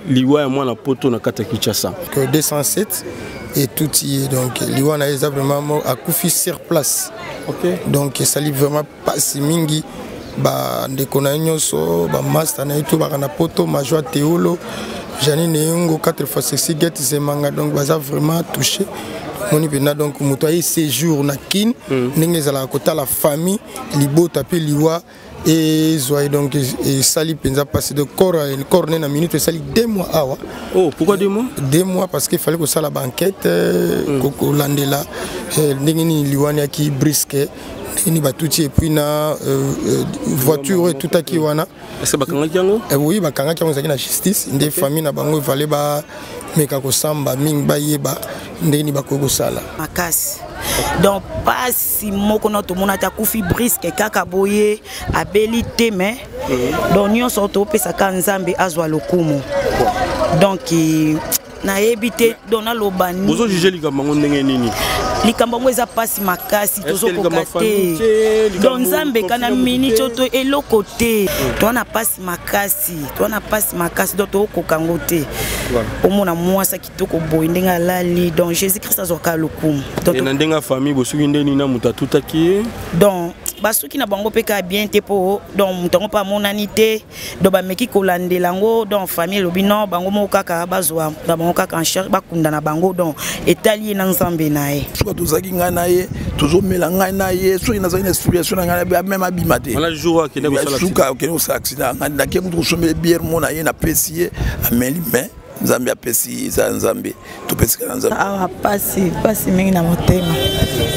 Liwa ya mwana poto na kati ya Kinshasa. Que 207 etuti ye donc liwa na ye eza vraiment akufi sur place. Okay. Donc esali vraiment pasi mingi bandeko na ye nyonso bamasta na ye to baka na poto major teolo janine eyongo 4 fois sexy get zemanga donc baza vraiment touché moni mpenza donc moto aye séjour na kin mm. ndenge ezalaka kotala famille libota mpe liwa ezwa ye donc esali mpenza mpasi de corps corps ne na minute esali deux mois awa oh pourquoi deux mois deux mois parce qu'il fallait kosala baenquête mm. kolandela eh, ndenge nini liwani yaki brisque ndenge nini batuti epuis na euh, euh, voiture oyo etutaki wana est bakangaki yango eh, oui bakangaki yango ezalaki na justice nde okay. famille na bango efale bameka kosamba mingi bayeba ndenge nini bakoki kosala makasi donc pasi moko na tomona ata akufi briske kaka boye abeli te mais mhm. donc nyonso topesaka nzambe azwa lokumu donc nayebi te donc naloba nini bozojuge likambo yango ndenge nini likambo yango eza mpasi makasi tozokoka te donc nzambe kana miniti oyo to eloko te hmm. toa na mpasi makasi toa na mpasi makasi donc tokokoka yango te omona mwasi kitoko boye ndenge alali donc jésus christ azwaka lokumu na ndenge ya famille bosuki nde nini na moto atutaki ye donc basuki na bango mpe kaka bien te mpo donc moto yango mpe amonani te donc bameki kolandela yango donc famille elobi non bango moko kaka bazwa na bango kaka en charge bakunda na bango donc etali ye na nzambe na ye soki tozalaki ngai na ye tozomela ngai na ye soki nazalaki na explication na ngai na meme abima te suka akende kosala accident ngai nake kutu kosombele biere mo na ye napesi ye ameli mais nzambe apesi eza ya nzambe topesika na nzambe awa pasi pasi mingi na motema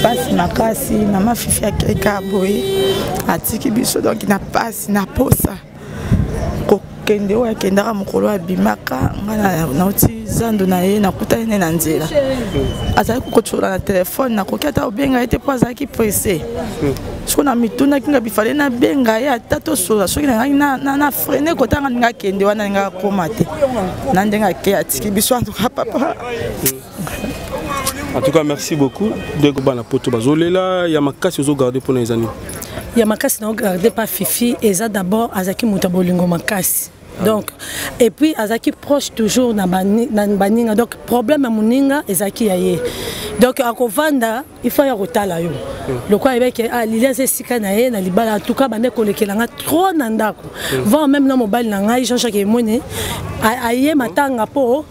pasi makasi mama fifi akeka boye atiki biso donk na pasi na posa kokende oyo akendaka mokolo abimaka ngai nauti zando na ye nakutani ne na nzela azalaki kokocola na telefone nakoki ata kobenga ye te mpo azalaki presse soko na mitunaki nga bifale nabenga ye ata tosolola soki nangaki na freine kotanga ndenge akende wana ndenge akoma te na ndenge ake atiki biso antuka papa en tout cas merci beaucoup ndeko bana poto bazolela ya makasi ozogarde mpona eza nini ya makasi na ogarde pa fifi eza d'abord azalaki moto ya bolingo makasi donc et puis azalaki proche toujours na baninga donc problème ya moninga ezalaki ya ye donc akovanda il faut ya kotala yo hmm. lokola ayebaki ah, lili aza esika na ye na libala en tout cas bande kolekela nga trop na ndako hmm. voire même na mobali na ngai jean jacques emone aye matanga mpo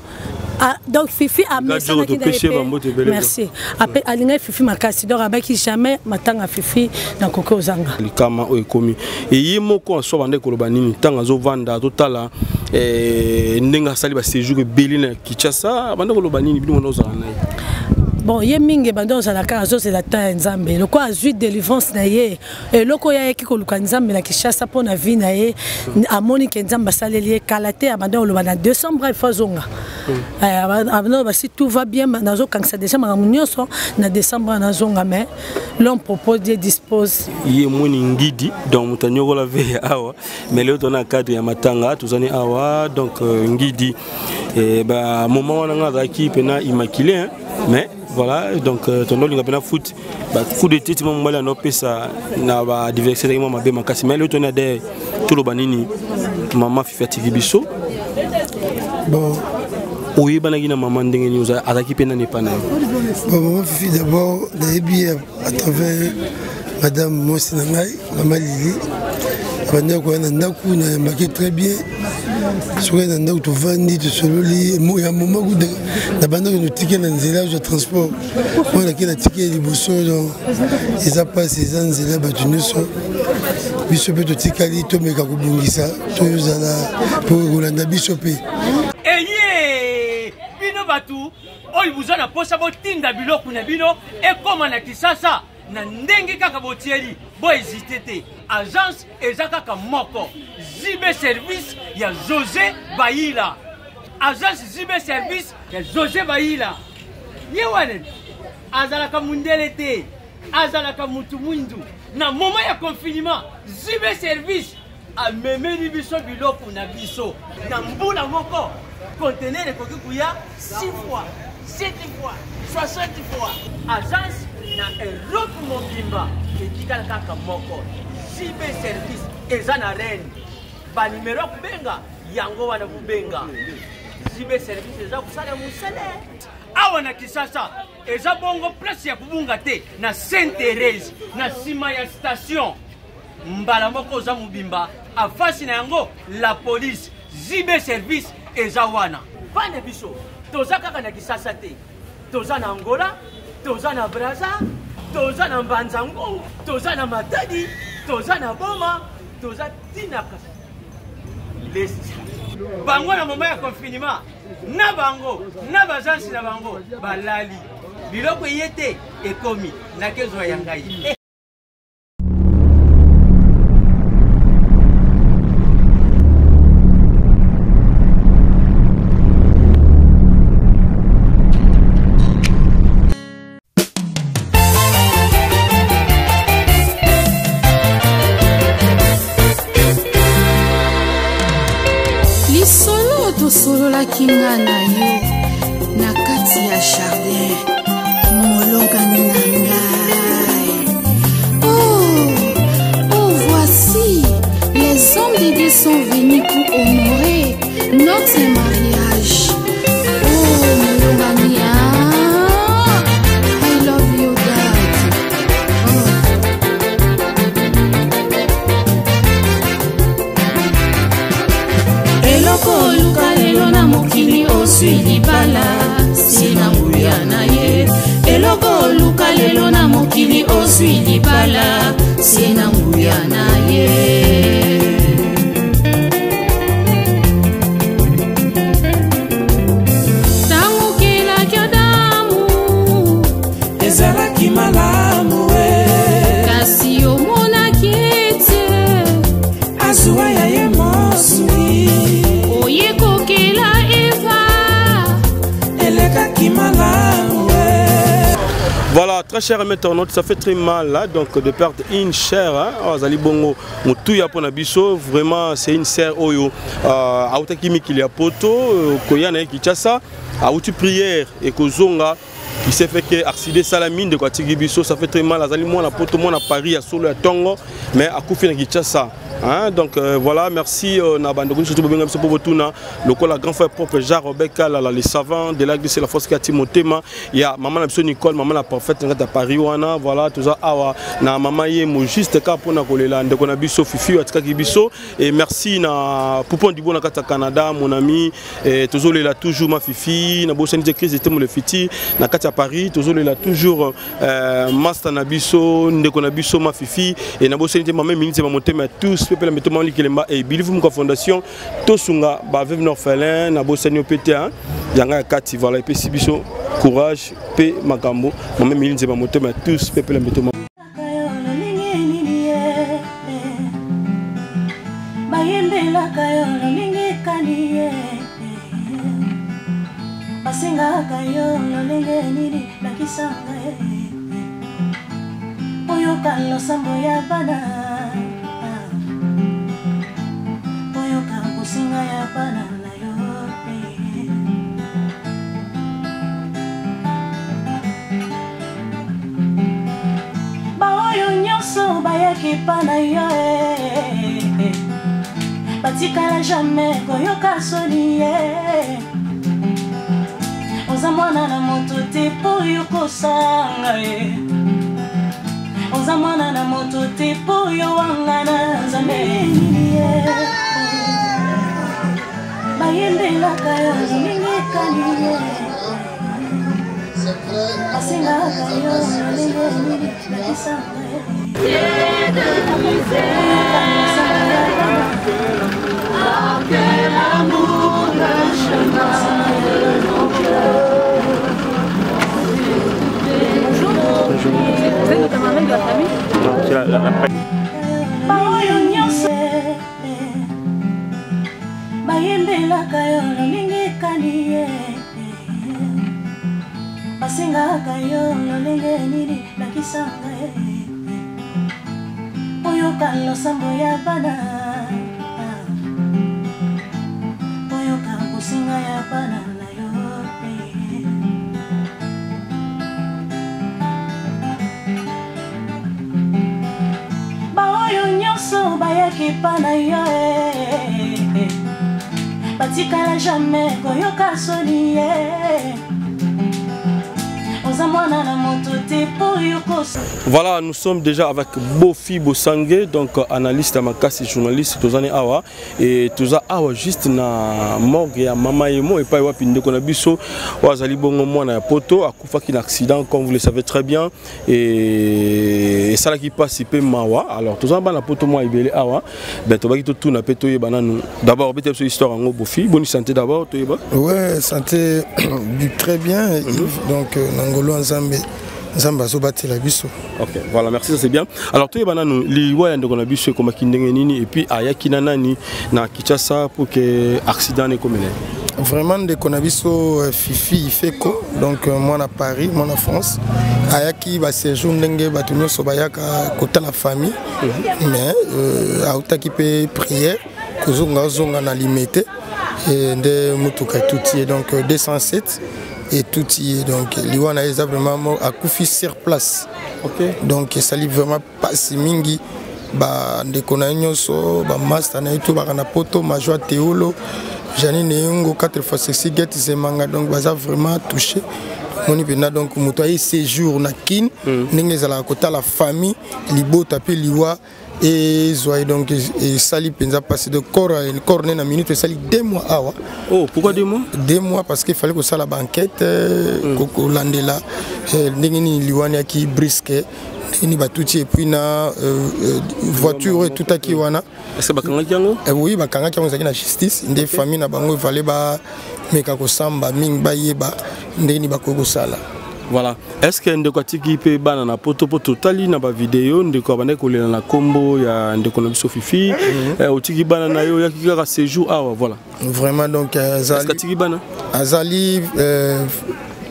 Ah, donc fifi amesanaki na ye merci alingaki fifi makasi donc abaki jamais matanga fifi nakoki ozanga likama oyo ekomi eye moko aswa bande koloba nini ntango azovanda azotala eh, ndenge asali baséjour ebele na kinshasa bande koloba nini bino wana ozala na ye bon ye mingi ebandi ozala kaka azozela ta ya nzambe lokola azwi délivrance na ye eloko oyo ayaki koluka nzambe na kinshasa mpo na vie na ye amoni ke nzambe asaleli ye kala te abanda koloba na décembre il faut azonga hmm. eh, abanda koloba si tout va bien nazokangisa déjà makambo nyonso na décembre nazonga mais l'homme propose dieu dispose ye moni ngidi donc moto anyokola veya awa mais lelo toza na cadre ya matanga tozani awa donc euh, ngidi eh, ba moment wana nga azalaki mpena immaculé hein, mais voilà donc euh, tondolinga mpena foot ba coup de tete mwa mobali anopesa na ba adversaire ezalaki mwa mabe makasi mais lelo toni ade toloba nini mama fifi atiki biso bon oyebanaki na mama ndenge nini azalaki mpe nani epa na yo bon mama fifi d'abord nayebi à travers madame mwasi na ngai mama lili abandaki koya na ndako nayambaki très bien soki na ndako tovandi tosololi ya moma kuta nabandaki notike na nzela azwa transport oyo nake na tike liboso donc eza mpasi eza nzela ya bato nyonso biso mpe totikali tomeka kobongisa tozala mpo kolanda biso mpe eye bino bato oyo boza na mposa botinda biloko na bino ekóma na kisasa na ndenge kaka botieli bo hésite te agence eza kaka moko zb service ya josé bayila agence zb service ya josé bayila ye wana azalaka mundele te azalaka mutu mwindu na moment ya confinement zb service amemeli biso biloko na biso na mbula moko conteneur ekoki koya 6 fois 7 fois 60 fois agence na europe mobimba etikala kaka moko jb service eza na reine banimero ya kobenga yango wana kobenga. JB service eza kosala mosala awa na Kinshasa. Eza bongo place ya kobunga te na Sainte Thérèse, na nsima ya station mbala moko oza mobimba afasi na yango la police. JB service eza wana. Bana biso toza kaka na Kinshasa te, toza na Angola, toza na Brazza, toza na Mbanza-Ngungu, toza na Matadi, toza na Boma, toza tina lesti. Bango na moment ya confinement na bango na bajansi na bango balali biloko eye te, ekomi nakezwa ya ngai. Lisolo tosololaki nga na yo na kati ya jardin, molongani na ngai. Oh, oh, voici les hommes de Dieu sont venus pour honorer notre mariage. Oh, molongani, ah, I love you, Dad. Oh. Eloko oluka lelo na mokili, ozwi libala se na nguya na ye. Eloko oluka lelo na mokili, ozwi libala se na nguya na ye. Ntango okelaki Adamu, ezalaki malamu e, kasi omonaki ete azuwa ya ye mosuni. Oye kokela Eva, elekaki malamu e. Voilà, très cher internaute, ça fait très mal là, donc de perdre une chère, hein, azali bongo motuya pona biso, vraiment c'est une sœur oyo autaki mikili ya poto, koya na ye Kinshasa, auti prière et kozonga, il s'est fait que accident salamine de kwatiki biso, ça fait très mal, azali mwana poto, mwana Paris ya solo ya tongo, mais akufi na Kinshasa. Hein, donc voilà, merci na bande surtout bobenga biso po botuna lokola grand frère propre Jean Robert Kalala, les savants de la glisse la force qui a Motema, il y a maman na biso Nicole, maman la prophète na Paris wana, voilà tout ça awa na maman ye mo juste ka pona kolela ndeko na biso Fifi atikaki biso. Et merci na Poupon du Bon na kata Canada, mon ami, et tozolela toujours ma Fifi na bosani de crise était le fiti na kata Paris, tozolela toujours master na biso ndeko na biso ma Fifi et na bosani maman minute ma motema tous pepela metema likelemba et Bilivu Muka Fondation tosunga ba veuve orphelin na bosani OPT, hein, yanga kati, voilà et puis si biso courage pe makambo maman minute ma motema tous pepela metema. Bayembelaka yo lolenge ekani ye, basengaka yo lolenge nini, lakisanga ye oyoka losambo ya bana, oyoka kosenga ya bana na yo. Baoyo nyonso bayaki pa na yo, batikala jamais koyoka soni ye. Oza mwana na moto te po yo kosanga ye, oza mwana na moto te po yo wangana Nzambe nini ye. Bayembelaka yo ndenge ekani ye, basengaka yo ndenge nini, lakisanga ye. Que l'amour le chemin de nos cœurs. Bonjour. Vous êtes notamment de la famille? Non, c'est la Baoyo nyonso bayembelaka yo lolenge ekani ye, basengaka yo lolenge nini, lakisanga ye oyoka losambo ya bana, oyoka kosenga ya bana na yo. Baoyo nyonso bayaki pa na yo, Batikala jamais koyoka soni ye. Oza mwana na moto te po yokosa. Voilà, nous sommes déjà avec Bofi Bosangue, donc analyste à Makassi, journaliste, tozani awa et toza awa juste na morgue ya mama yemo epai wapi ndeko na biso oyo azali bongo mwana ya poto akufaki na accident comme vous le savez très bien et esalaki mpasi mpe mawa. Alors toza bana poto mwa ebele awa, ben tobaki totuna mpe toyeba nanu d'abord obeta biso histoire yango. Bofi, boni santé d'abord, toyeba? Ouais, santé du très bien. Donc na ngolo ya Nzambe, Nzambe azobatela biso. Ok, voilà, merci, ça c'est bien. Alors toyeba nanu liwa ya ndeko na biso ekomaki ndenge nini et puis ayaki na nani na Kinshasa pour que accident ekomela? Vraiment, ndeko na biso Fifi Ifeko, donc mwana Paris, mwana France, ayaki baséjour ndenge bato nyonso bayaka kotala famille, mais autaki mpe prière, kozonga ozonga na Limete nde motuka etuti ye, donc 207 etuti ye. Donc liwa na ye eza vraiment akufi sur place. Donc esali vraiment mpasi mingi. Bandeko na ye nyonso, bamaster na ye to baka na poto, Major Teolo, Janine Eyongo, 4 fois sexy get Zemanga, donc baza vraiment touché. Moni mpenza, donc moto aye séjour na Kine ndenge ezalaka kotala famille, libota, mpe liwa ezwa ye. Donc esali mpenza mpasi. De corps ne na minute esali 2 mois awa. Oh, pourquoi 2 mois? 2 mois parce qu'il fallait kosala baenquête, kolandela ndenge nini liwani yaki brusque, ndenge nini batuti, et puis na voiture oyo etutaki wana. Est-ce que bakangaki yango? Oui, bakangaki yango, ezalaki na justice nde famille na bango efale bameka kosamba mingi, bayeba ndenge nini bakoki kosala. Voilà. Est ce que ndeko atiki mpe bana na poto? Mpo totali na bavideo, ndeko abandaki kolela na nkombo ya ndeko na biso Fifi. Otiki bana na yo, oyaki kaka séjour awa, voilà. Vraiment, donc azali atiki bana? Azali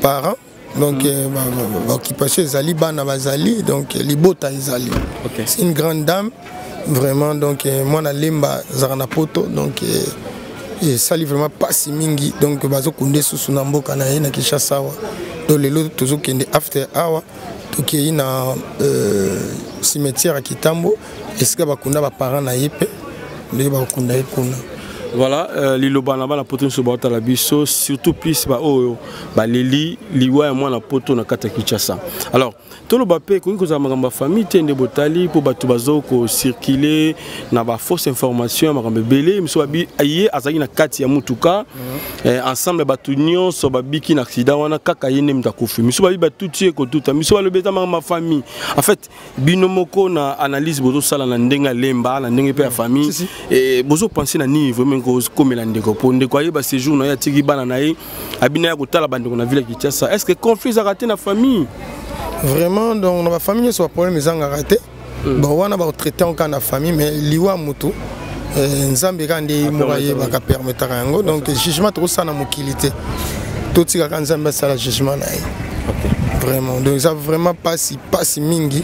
parent, donc baoccupation ezali, bana bazali, donc libota ezali. C'est une grande dame vraiment. Donc mwana Lemba azalaka na poto, donc esali vraiment mpasi mingi. Donc bazokunda susu na mboka na ye na Kinshasa awa. Donc lelo tozokende after awa, tokei na cimetière ya Kitambo, esika bakunda baparent na ye mpe ndenge bakokunda ye kuna. Voilà, liloba na bana poto nyonso baotala biso, surtout plus baoyo baleli liwa ya mwana poto na kati ya Kinshasa. Alors toloba mpe ekoki kozala makambo ya famille te nde botali, mpo bato bazo kocircule na bafausse information ya makambo ebele. Miso babi ye azalaki na kati ya mutuka ensemble, bato nyonso babiki na accident wana, kaka ye nde moto akufi. Miso babi batuti ye kotuta, miso balobi eza makambo ya famille. En fait, bino moko na analyse bozosala na ndenge ya Lemba, na ndenge mpe ya famille, bozopense na nini vraiment kokomela ndeko? Mpo ndeko ayeba séjour na ye, atiki bana na ye, abina ya kotala bandeko na ville ya Kinshasa. Est ce que conflit ezalaka te na famille? Vraiment, donc na bafamille nyonso baproblème ezangaka te. Bon, wana bakotraite yango kaka na famille, mais liwa motu, Nzambe kaka nde moko ayebaka, permettaka yango. Donc jugement tokosala na mokili te, totikaka Nzambe asala jugement na ye vraiment. Donc eza vraiment pasi, pasi mingi.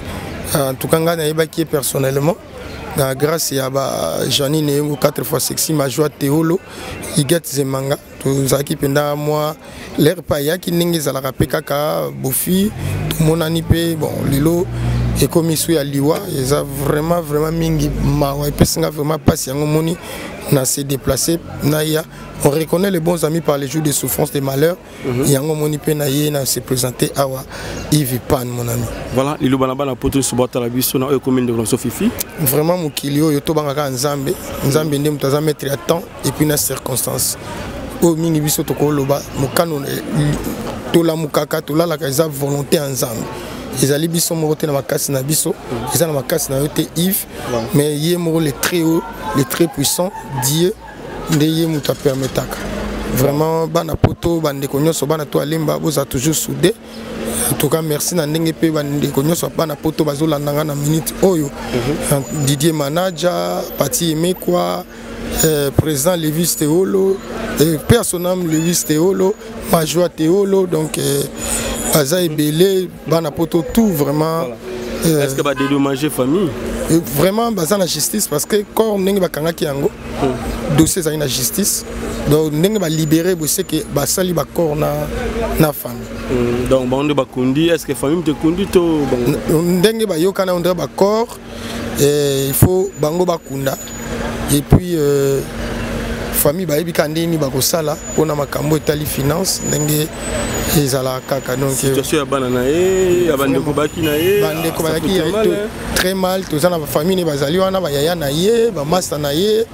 En tout cas ngai nayebaki ye personnellement na grâce ya ba Janine Yengo, 4 fois sexy, Majoi Teolo, Iget Zemanga. Tozalaki mpenza mwa lere mpe ayaki ndenge ezalaka mpe kaka Bofi, tomonani mpe. Bon, lelo ekomi su ya liwa, eza vraiment vraiment mingi mawa, epesinga vraiment mpasi. Yango moni na se déplacer na ya, on reconnaît les bons amis par les jours de souffrance, de malheur. Yango moni mpe na ye na se présenter awa, Yves Pan, mon ami. Voilà, liloba na bana poto nyonso baotala biso na oyo ekomi ndeko na biso Fifi. Vraiment, mokili oyo tobangaka Nzambe. Nzambe nde moto aza maître ya temps et puis na circonstance oyo mingi biso tokoloba mokano tolamukaka, tolalaka, eza volonté ya Nzambe. Ezali biso moko te na makasi na biso, eza na makasi na yo te, Yves, mais ye moko, le très haut, le très puissant Dieu, nde ye moto apermetaka. Vraiment, bana poto, bandeko nyonso, bana to alemba, bozala toujours soudé. En tout cas merci na ndenge mpe bandeko nyonso bana poto bazolanda nga na minute oyo. Didier Manaja, Pati Emekwa, président Levis Teolo, père son âme Levis Teolo, Major Teolo, donc baza ebele, bana poto tout vraiment. Voilà. Est-ce que badédommager famille? Vraiment, baza na justice, parce que corps ndenge bakangaki yango, dossier ezalaki na justice. Donc ndenge balibéré boseke, basali bacorps na famille. Donc bango nde bakundi? Est ce que famille moto ekundi to? Ndenge bayokana, ondre bacorps, il faut bango bakunda et puis Famille bayebi kaka ndenge nini bakosala mpona makambo etali finance, ndenge ezalaka kaka. Donc situation ya bana na ye, ya bandeko baki na ye? Bandeko bazalaki très mal. Toza na bafamille ne bazali wana, bayaya na ye, bamasta na ye,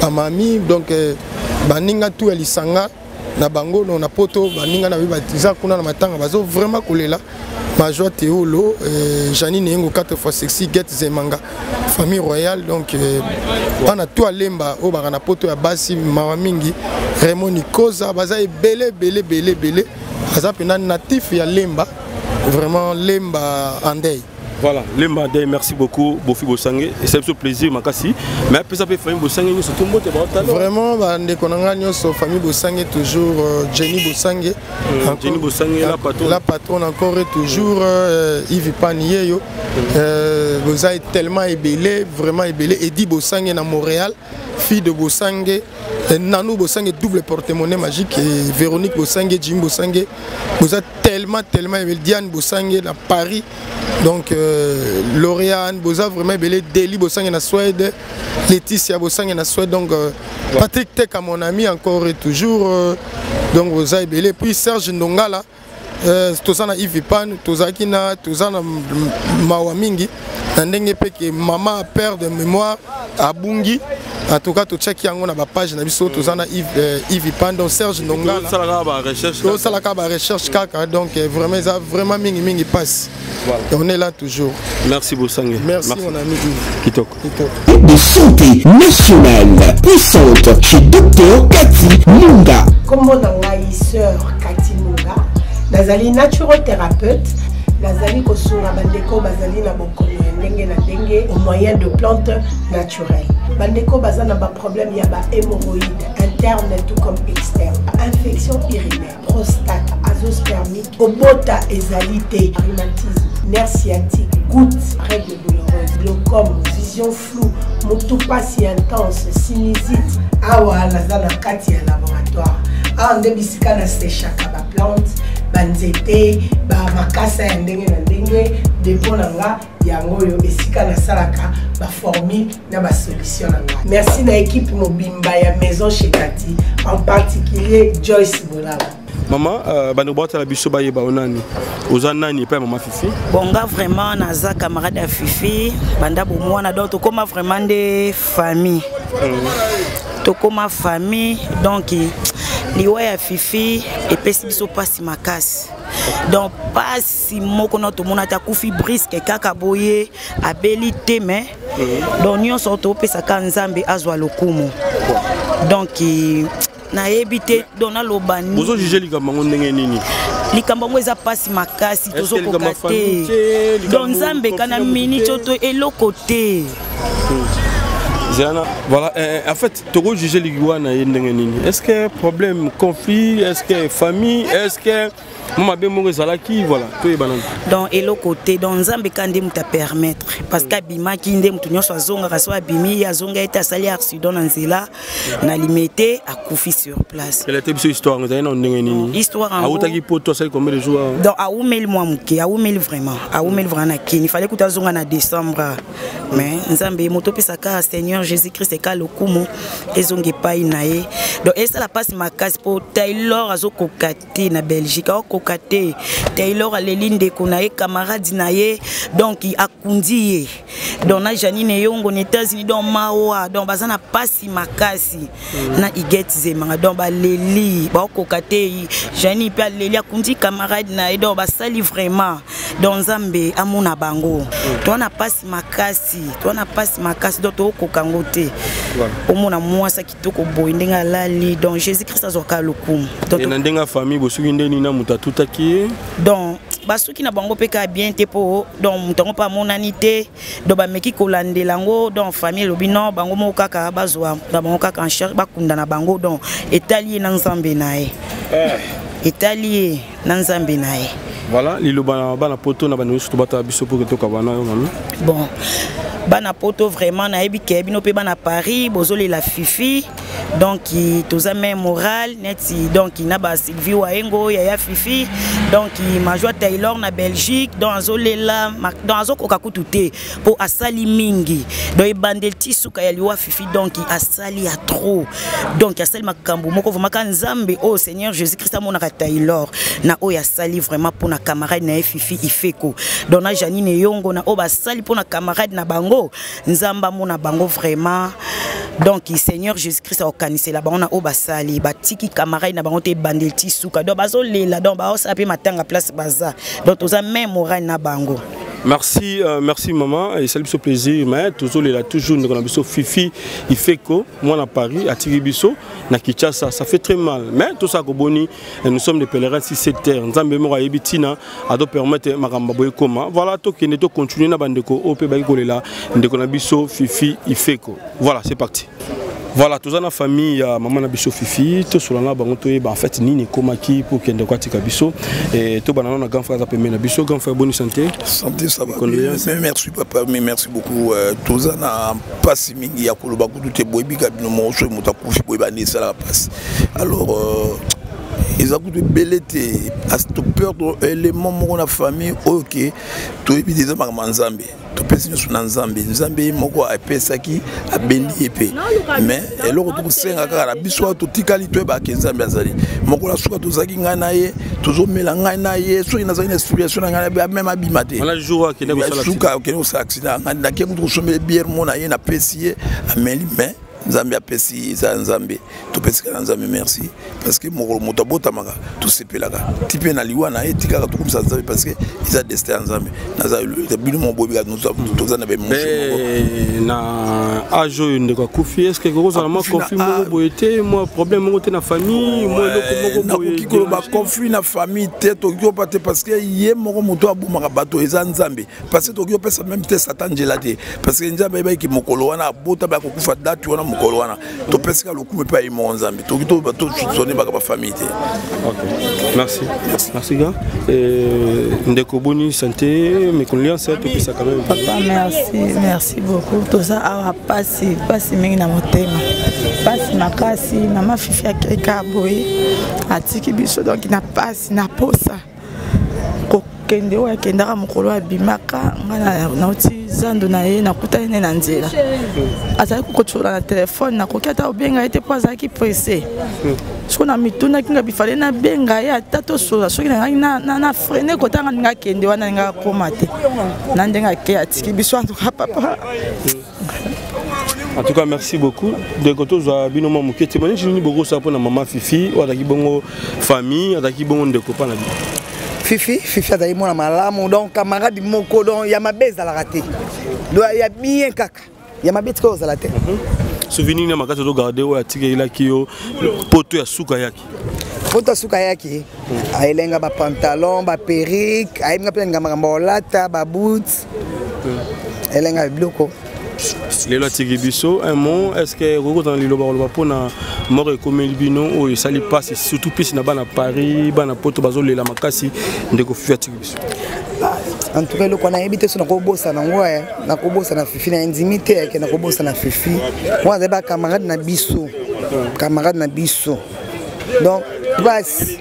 bamami, donc baninga tu ya lisanga na bango no na poto, baninga na ye baza kuna na matanga, bazo vraiment kolela. Major Théolo, Janine Yengo 4 fois sexy, Get Zemanga, famille royale. Donc bana to alemba oyo baka na poto ya basi, mawa mingi. Raymond Nikoza, baza ebele ebele ebele ebele. Aza mpena natif ya Lemba, vraiment Lemba andei. Voilà, Lemba Andei, merci beaucoup, Bofi Bosange. Et c'est un plaisir, Makasi. Mais après ça, famille Bosange, nous sommes tous Vraiment, bandeko na nga nyonso, famille Bosange, toujours Jenny Bosange. Jenny Bosange, la patronne. La patronne encore et toujours, Yves Panieyo. Vous avez tellement ebele, vraiment ebele. Eddie Bosange na Montréal, fille de Bosange. Nanou Bosange, double porte-monnaie magique. Et Véronique Bosange, Jim Bosange. Vous êtes tellement, tellement ebele. Diane Bosange na Paris. Donc, Lauriane, Boza vraiment ebele. Deli Bosange na Suède. Laetitia Bosange na Suède. Donc, Patrick Teka, mon ami, encore et toujours. Donc, Boza ebele. Puis Serge Ndongala. Toza na Yves Pan, tozalaki na, toza na mawa mingi na ndenge mpe ke mama père de mémoire abungi. En tout cas totiaki yango na bapage na biso. Toza na Yves Pan, donc Serge Ndongala, tosalaka barecherche kaka. Donc vraiment eza vraiment mingi mingi passe. Voilà. On est là toujours. Merci Bosange. Merci, merci, mon ami Yves. Kitoko. Kitoko. De santé nationale puissante chez Dr Cathy Munga. Kombo na ngai sœur Cathy Munga, nazali naturothérapeute, nazali kosunga bandeko bazali na bokono ya ndenge na ndenge au moyen de plantes naturelles. Bandeko baza na baproblème ya bahémorroïde interne tout comme externe, infection urinaire, prostate, azoospermique, kobota ezali te, rhumatisme, nerf sciatique, goutte, règle douloureuse, glaucome, vision floue, motu pasi intense, sinusite. Awa naza na kati ya laboratoire, awa nde bisika nasechaka baplante, banzete, bamakasa ya ndenge na ndenge. Depo na nga yango oyo, esika nasalaka baformule na basolution na ngai. Merci na équipe mobimba ya Maison chez Kati, en particulier Joyce Bolaba. Mama, bandeko batala biso bayeba o nani, oza nani epai ya mama Fifi? Bon, nga vraiment naza camarade ya Fifi banda bomwana, donc tokóma vraiment nde famille. Tokóma famille. Donc liwa ya Fifi epesi biso mpasi makasi, donc mpasi moko na tomona ata akufi brusque kaka boye, abeli te, mais donc nyonso topesaka Nzambe azwa lokumu. Donc nayebi te, donc naloba nini? Bozojuge likambo yango ndenge nini? Likambo yango eza mpasi makasi, tozokoka te. Donc Nzambe kana miniti oyo to eloko te. Zana, voilà, en fait, tokojuge liwa na ye ndenge nini? Est ce que problème, conflit, est ce que famille, est ce que mo mabe moko ezalaki? Voilà, toyeba nanu. Donc eloko te, donc Nzambe ka nde moto apermettre, parce que abimaki nde moto nyonso azongaka so abimi, ye azonga ete asali accident na nzela na Limete, akufi sur place. Ele te biso histoire ezali na ndenge nini? Histoire yango- Awutaki poto, asali combien de jours? Donc awumeli mwa moke, awumeli vraiment, awumeli vraiment na Kini. Fallait kuta azonga na décembre, mais Nzambe moto opesaka, Seigneur Jésus Christ eka lokumu ezonga epai na ye. Donc esala mpasi makasi mpo Taylor azokoka te na Belgique, aokoka te. Taylor aleli ndeko na ye, camarade na ye, donc akundi ye. Donc na Janine Eyongo na États-Unis, donc mawa, donc baza na mpasi makasi na Iget Zemanga, donc baleli, baokoka te. Janine mpe aleli, akundi camarade na ye, donc basali vraiment. Donc Nzambe amona bango. Toa na mpasi makasi, toa na mpasi makasi, donc tookoka yango te. Omona mwasi ya kitoko boye ndenge alali, donc Jésus Christ azwaka lokumu. Donc E na ndenge ya famille, bosuki ndeni na moto atutaki ye? Donc basuki na bango mpe kaka bien te, mpo donc moto yango mpe amonani te. Donc bameki kolandela yango, donc famille elobi non, bango moko kaka bazwa na bango kaka en charge, bakunda na bango. Donc etali ye na Nzambe na ye, etali ye na Nzambe na ye. Voilà, liloba na bana poto na bandeko nyonso tobatala biso mpo ke tokaba na yo, mami. Bon. Bana poto vraiment nayebi ke bino mpe bana Paris bozolela Fifi. Donc toza même moral neti donc na ba Sylvie Waengo yaya Fifi, donc Major Taylor na Belgique, donc azolela, donc azokoka kutu te po asali mingi. Donc ebandeli ti suka ya liwa Fifi, donc asali ya trop. Donc asali makambo moko vraiment ka Nzambe oyo Seigneur Jésus Christ amonaka Taylor na oyo asali vraiment pona camarade na ye Fifi Ifeko. Donc na Janine Yongo na oyo basali pona camarade na bango, Nzambe amona bango vraiment. Donc Seigneur Jésus Christ akokanisela bango na oyo basali, batiki camarade na bango te ebandeli ti suka. Donc bazolela, donc baosala mpe matanga place baza. Donc toza même moral na bango. Merci, merci maman, et salut, plaisir, mais toujours les là, toujours nous avons Fifi Ifeko, moi à Paris, à Tiribiso, na Kinshasa, ça fait très mal, mais tout ça Koboni, nous sommes des pèlerins si cette terre, nous avons besoin de à doit permettre Makamba Boye Koma. Voilà, tout qui n'est pas continué na bandeko, OP Bagiko là, ndeko na biso Fifi Ifeko. Voilà, c'est parti. Voilà, tous la famille ya maman na biso Fifi, tout sur la bango toye ba en fait nini komaki pour kende kwa tika biso et tout banana na grand frère za pembe na biso, grand frère bonne santé. Santé ça va. Mais merci papa, mais merci beaucoup. Tous na passe mingi ya koloba kutu te boyebi ka bino mo so moto akufi boyebi ba sala passe. Alors ils ont coûté belete à to perdre élément moko na famille OK, toyebi déjà makambo Nzambe. Topesi nyonso na Nzambe. Nzambe moko apesaki abendi ye mpe. Mais eloko tokosenga kaka na biso awa totikali toyebaka Nzambe azali. Mokolo ya suka tozalaki ngai na ye, tozomela ngai na ye, soki nazalaki na explication na ngai na ye, même abima te. Wana jour akende kosala Suka akende kosala accident. Ngai nakei kutu kosomela bière moko na ye, napesi ye, ameli, mais Nzambe apesi, eza Nzambe. Topesika na Nzambe merci parce que mokolo moto abotamaka tosepelaka ti mpe na liwa na ye tikaka tokumisa Nzambe parce que eza destin ya Nzambe. Naza bino moko boyebi kaka toza na ba émotion moko. Na âge oyo ndeko akufi, est-ce que kokozala mwa conflit moko boye te, mwa problème moko te na famille, mwa eloko moko boye? Nakoki koloba conflit na famille te, tokoki kopa te parce que ye moko moto abomaka bato eza Nzambe. Parce que tokoki kopesa même te Satan nzela te parce que Nzambe ayebaki mokolo wana abota ba kokufa date wana mokolo wana topesika lokumu epai ye moko Nzambe. Tokoki tosone baka ba famille te. Ok, merci. Merci gars. Ndeko boni santé, mes condoléances, topesa quand même. Papa, merci, merci beaucoup. Toza awa pasi, pasi mingi na motema. Pasi makasi, mama Fifi akeka boye. Atiki biso donc na pasi, na posa. Kokende oyo akendaka mokolo abimaka, nga nauti zando na ye, nakutani ne na nzela. Azalaki kokotola na telefone, nakoki ata kobenga ye te mpo azalaki pressé. Soki na mitunaki nga bifale nabenga ye ata tosola, soki nangaki na freine kotanga ndenge akende wana ndenge akoma te. Na ndenge ake atiki biso en tout cas papa. En tout cas, merci beaucoup. De côté, za bino mwa moke témoignage nini bokosa mpona mama Fifi, oyo azalaki bongo famille, azalaki bongo ndeko mpa na bino. Fifi, Fifi azalaki mwana malamu, donc camarade moko, donc ya mabe ezalaka te. Donc ya bien kaka, ya mabe tika ozala te. Souvenir na makasi ozo garder oyo atikelaki yo poto ya suka yaki. Poto ya suka yaki, ayelenga ba pantalon, ba perruque, ayebi nga mpe nalinga makambo ya kolata, ba boots. Elenga biloko. Lelo atiki biso un mot, est-ce que okoki liloba koloba mpona mort ekomeli bino oyo esali mpasi, surtout mpisi na bana Paris, bana poto bazolela makasi ndeko Fifi atiki biso? En tout cas, eloko nayebi te so nakobosana yango, nakobosana Fifi na ndimi te yake nakobosana Fifi. Wana azali ba camarade na biso, camarade na biso. Donc pasi,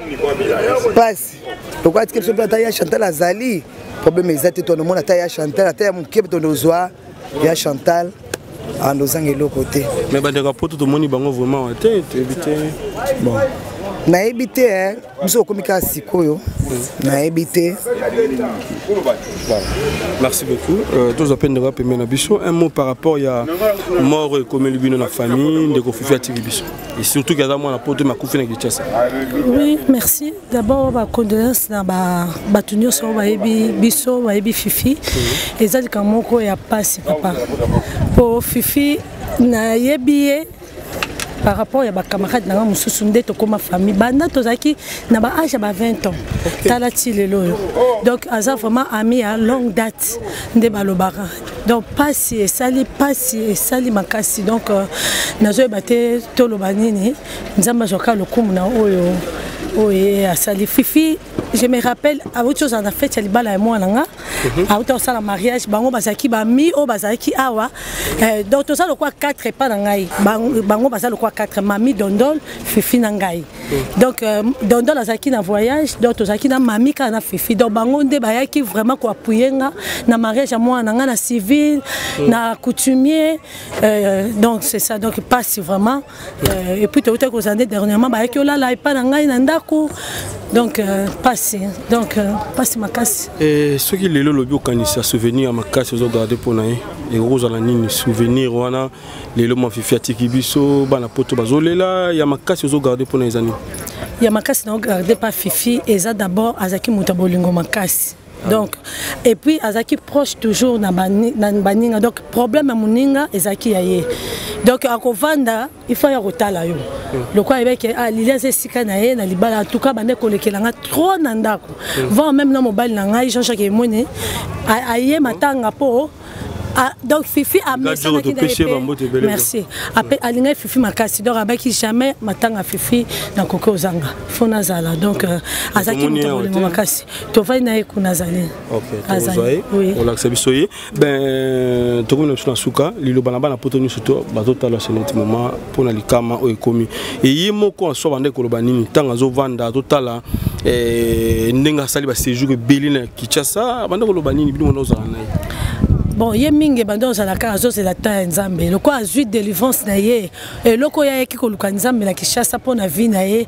pasi. Lokola atiki biso mpe ata ya Chantal azali problème eza te, tonomona ata ya Chantal, ata ya moke mpe tondozwa ya Chantal andozanga eloko te. Mais bandeko ya poto tomoni bango vraiment te, toyebi te. Bon, nayebi te, biso okomi kaka sikoyo, nayebi te. Merci beaucoup. Tozwa mpe ndeko apembe na biso un mot par rapport ya mort ekomeli bino na famille ndeko Fifi atiki biso, et surtout kaza mwana poto makufi na Kinshasa. Oui, merci. D'abord ba condoléances na ba bato nyonso oyo bayebi biso, bayebi Fifi. Eza likambo moko ya pasi papa. Po Fifi nayebi ye par rapport ya ba camarade na nga mosusu nde tokóma famille banda tozalaki na ba âge ya ba 20 ans. Tala ti lelo oyo. Donc aza vraiment ami ya longue date nde balobaka. Donc pasi esali, pasi esali makasi. Donc nazoyeba te toloba nini. Nzambe azwaka lokumu na oyo oyo ye asali. Fifi Je me rappelle, awuti ozala na fete ya libala ya mwana nga, awuti osala mariage, bango bazalaki bami oyo bazalaki awa. Donc toza lokwa 4 epa na ngai, bango baza lokwa 4, mami, Dondol, Fifi na ngai. Donc Dondol azalaki na voyage, donc tozalaki na mami kaka na Fifi. Donc bango nde bayaki vraiment koappuyer nga na mariage ya mwana na nga, na civil, na coutumier. Donc c'est ça, donc passe vraiment. Et puis toyutaki kozala nde dernièrement bayaki olala epa na ngai na ndako. Donc pasi, donc pasi makasi. Soki lelo olobi okanisa souvenir ya makasi ozogarde mpo na ye, ekoki kozala nini souvenir wana? Lelo mwa Fifi atiki biso, bana poto bazolela, ya makasi ozogarde mpo na eza nini? Ya makasi na ogarde pa Fifi eza d'abord azalaki moto ya bolingo makasi. Donc et puis azalaki proche toujours na baninga, donc problème ya moninga ezalaki ya ye. Donc akovanda, il faut ya kotala yo lokola ayebaki, ah, Lili aza esika na ye na libala. En tout cas bande kolekela nga trop na ndako, voire même na mobali na ngai Jean-Jacques Emone aye matanga mpo. Ah, donc Fifi amesanaki na ye mpe, merci, alingaki Fifi makasi. Donc abaki jamais matanga Fifi nakoki ozanga, fo nazala. Donc azalaki moto bolingo makasi. Tovandi na ye kuna, azali. Azali olakisa biso ye. Ben, tokomi na biso na suka. Liloba na bana poto nyonso to bazotala ce moment mpona likama oyo ekomi eye moko aso, banda koloba nini ntango azovanda, azotala ndenge asali baséjour ebele na Kinshasa, banda koloba nini bino wana ozala na ye? Bon, ye mingi ebanda ozala kaka azozela ta ya Nzambe, lokola azwi délivrance na ye. Eloko oyo ayaki koluka Nzambe na Kinshasa mpo na vie na ye,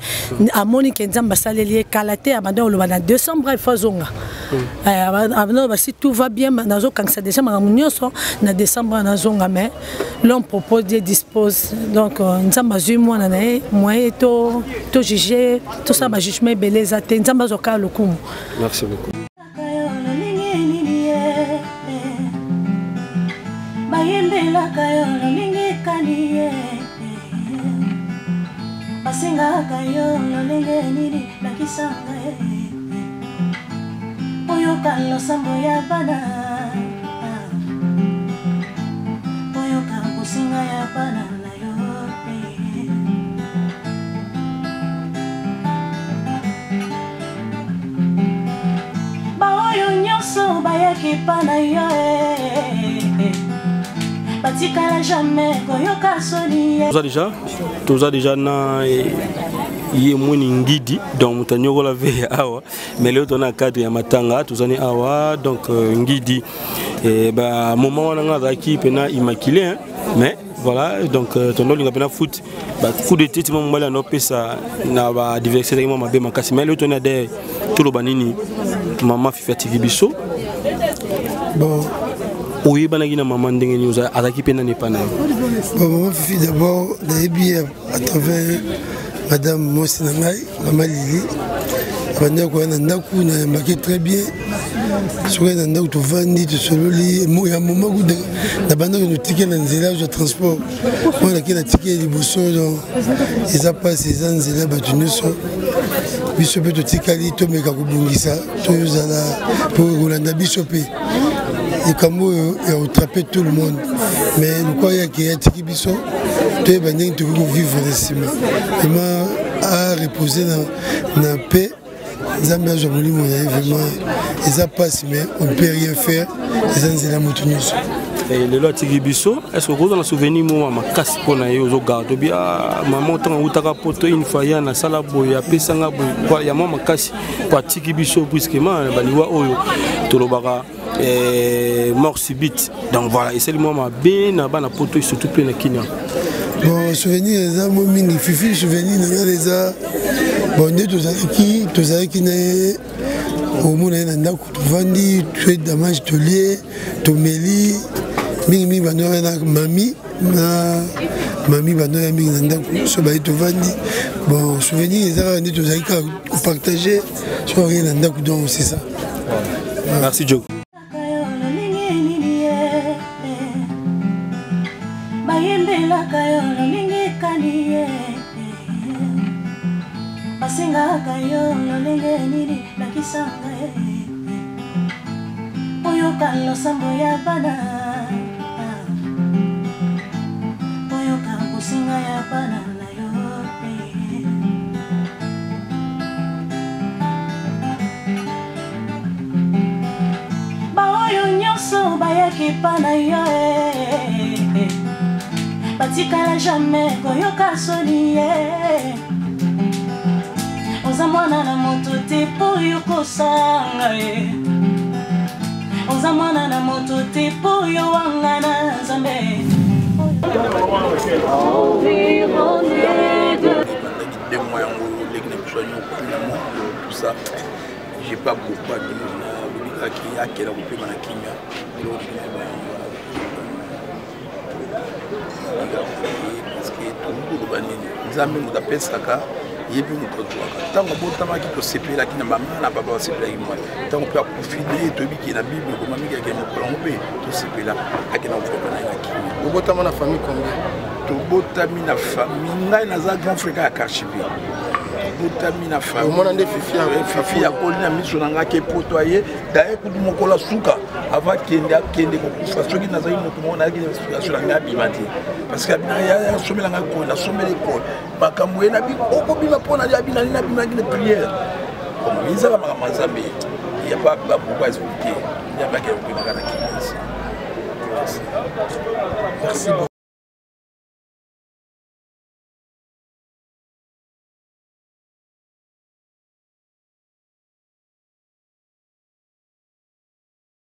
amoni ke Nzambe asaleli ye kala te. Abanda koloba na décembre il faut azonga. Abanda koloba si tout va bien, nazokangisa déjà makambo nyonso, na décembre nazonga. Mais l'homme propose, Dieu dispose. Donc Nzambe azwi mwana na ye, moyen to juge, tosala bajugement ebele eza te. Nzambe azwa kaka lokumu. Merci beaucoup. Bayembelaka yo lolenge ekani ye, basengaka yo lolenge nini, lakisanga ye, oyoka losambo ya bana, oyoka kosenga ya bana na yo. Baoyo nyonso bayaki epa na yo, batikala jamais koyoka soni. Toza déjà na ye mweni Ngidi, donc moto anyokola ve awa. Mais lelo toza na cadre ya matanga, tozani awa. Donc Ngidi, ba moment wana nga azalaki mpena immaculé, hein? Mais voilà, donc tondolinga mpena foot bacoup de tête mo mobali anopesa na baadversaire ezalaki mwa mabe makasi. Mais lelo toni ade toloba nini? Mama Fifi atiki biso. Bon, oyebanaki na mama ndenge nini? Azalaki mpe nani epa na yo? Bon, mama Fifi, d'abord nayebi à travers madame mwasi na ngai, mama Lili. Abandaki koya na ndako, nayambaki très bien. Soki na ndako tovandi, tosololi ya moma kuta na bandaki notike na nzela, azwa transport mpo nake na tike liboso. Donc eza mpasi, eza nzela ya bato nyonso. Biso mpe totikali tomeka kobongisa, tozala mpo kolanda biso mpe likambo oyo ya kotrape tout le monde. Mais lokwa yake atiki biso, toyeba ndenge tokoki kovivre na nsima. Vraiment, arepose na paix, Nzambe azwa molimo na ye. Vraiment eza mpasi, mais on peut rien faire, eza nzela moto nyonso. Lelo atiki biso, est ce que okozala souvenir moko makasi mpo na ye ozogarde obi mama ntango awutaka poto, une fois ya nasala boye, apesanga boye, ya mwa makasi po atiki biso brusquement, baliwa oyo tolobaka mort subite? Donc voilà, esali mwa mabe na bana poto, surtout mpe na Kinia. Bon, souvenir eza mo mingi. Fifi, souvenir na ngai eza bon nde tozalaki na ye, omona ye na ndako, tovandi, toye damage, tolie, tomeli mingimingi. Bando na mami, na mami bando ya mingi na ndako, so baye tovandi. Bon, souvenir eza kaka nde tozalaki kaka kopartage so aye na ndako. Donc c'est ça. Merci, Joe. Bayembelaka yo lolenge ekani ye, basengaka yo lolenge nini, lakisanga ye, oyoka losambo ya bana, oyoka kosenga ya bana na yo. Nyonso bayaki epa na yo eh. Batikala jamais koyoka soni eh. Oza mwana na moto te mpo yo kosanga ye. Oza mwana na moto te mpo yo wangana Nzambe. Deux mois yango leki na biso anyokwami na mwa tout ça, j'ai pas beaucoup à dire. Nalobi kaka akela kopema na kimia. Eloko na yango wana, parce que tokoki koloba nini? Nzambe moto apesaka, ye mpe moto azwaka. Ntango abotamaki, tosepelaki na mama na baba, basepelaki mwana. Ntango mpe akufi nde toyebi ke na Bible ekomamiki ake mokolo yango mpe tosepela. Akenda kofema na ye na kimia. Obotama na famille combien? Tobotami na famille, ngai naza grand frère ya Karchipi. Tobotami na famille. Omona nde Fifi? Fifi akoli na miso na ngai, ke poto aye daye kutu mokolo asuka avant akende, akende kokufa. Soki nazali moto moko, nayaki na explication na ngai, abima te, parce que asomela ngai koi, nasombeli koi makambo ye nabi okobima mpo na abina nini, nabimaki na prière. Ezaka makambo ya Nzambe, ya pas beaucoup expliquer. Nzambe akende kopemaka na kimia. Merci.